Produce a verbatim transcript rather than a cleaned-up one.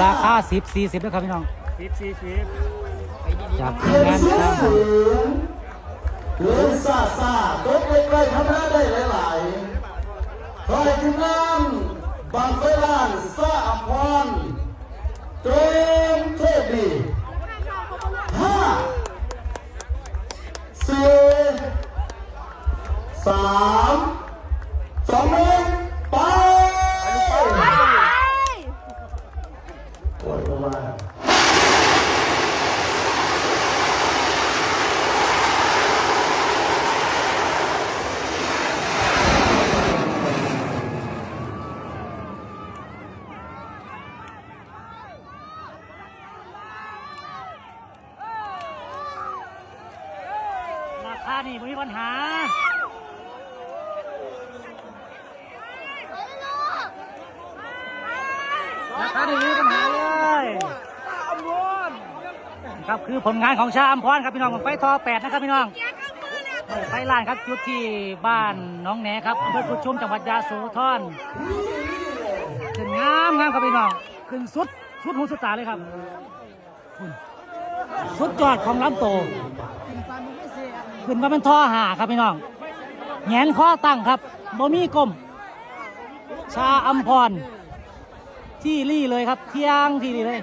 ราคาสิบสี่สิบนะครับพี่น้อง สิบสี่สิบ จากทีมงาน ขึ้นสูง เดินซ่าซ่า ตกใกล้ๆ ทำหน้าได้หลายๆ ขอให้ทีมงานบั้งไฟล้าน ซ่าอัมพร เจิมโชคดี ห้า สี่ สาม สอง หนึ่ง ไป โอ้ย ราคานี่บ่มีปัญหา ราคานี่บ่มีปัญหาเลย ครับ คือผลงานของชาอัมพรครับพี่น้อง บั้งไฟทอแปดนะครับพี่น้อง บั้งไฟล้านครับ จุดที่บ้านหนองแหนครับ อำเภอกุดชุม จังหวัดยะโสธร ขึ้นงามงามครับพี่น้อง ขึ้นสุด สุดหูสุดตาเลยครับ สุดยอดของลำโต ขึ้นมาเป็นท่อห้าครับพี่น้อง แหงนคอตั้งครับ บ่มีก้ม ชาอัมพร ที่ลี่เลยครับ เที่ยงที่ลี่เลย